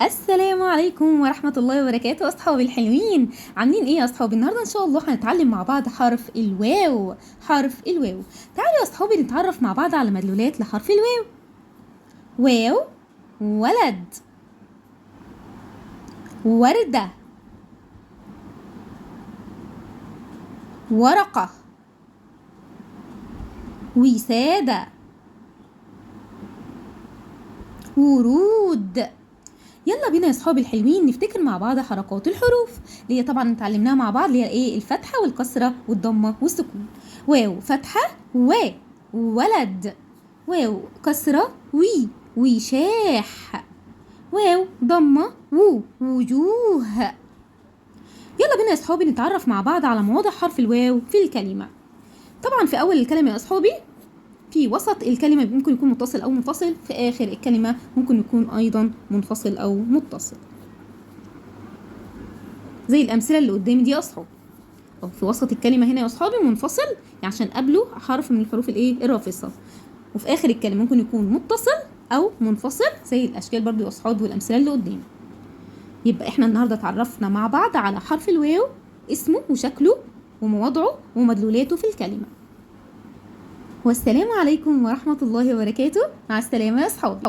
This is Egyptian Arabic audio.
السلام عليكم ورحمة الله وبركاته أصحابي الحلوين، عاملين إيه يا أصحابي؟ النهاردة إن شاء الله هنتعلم مع بعض حرف الواو. حرف الواو. تعالوا يا أصحابي نتعرف مع بعض على مدلولات لحرف الواو. واو ولد، وردة، ورقة، وسادة، ورود. يلا بينا يا اصحابي الحلوين نفتكر مع بعض حركات الحروف اللي هي طبعا اتعلمناها مع بعض، اللي هي ايه؟ الفتحة والكسرة والضمه والسكون. واو فتحه و ولد، واو كسره وي وشاح، واو ضمه و وجوه. يلا بينا يا اصحابي نتعرف مع بعض على مواضع حرف الواو في الكلمة. طبعا في اول الكلمة يا اصحابي، في وسط الكلمة ممكن يكون متصل أو منفصل، في آخر الكلمة ممكن يكون أيضا منفصل أو متصل، زي الأمثلة اللي قدامي دي يا أصحابي. أو في وسط الكلمة هنا يا أصحابي منفصل يعني عشان قبله حرف من الحروف الإيه؟ الرافصة. وفي آخر الكلمة ممكن يكون متصل أو منفصل زي الأشكال برضو يا أصحابي والأمثلة اللي قدامي. يبقى إحنا النهاردة اتعرفنا مع بعض على حرف الواو، اسمه وشكله ومواضعه ومدلولاته في الكلمة. والسلام عليكم ورحمة الله وبركاته. مع السلامة يا أصحابي.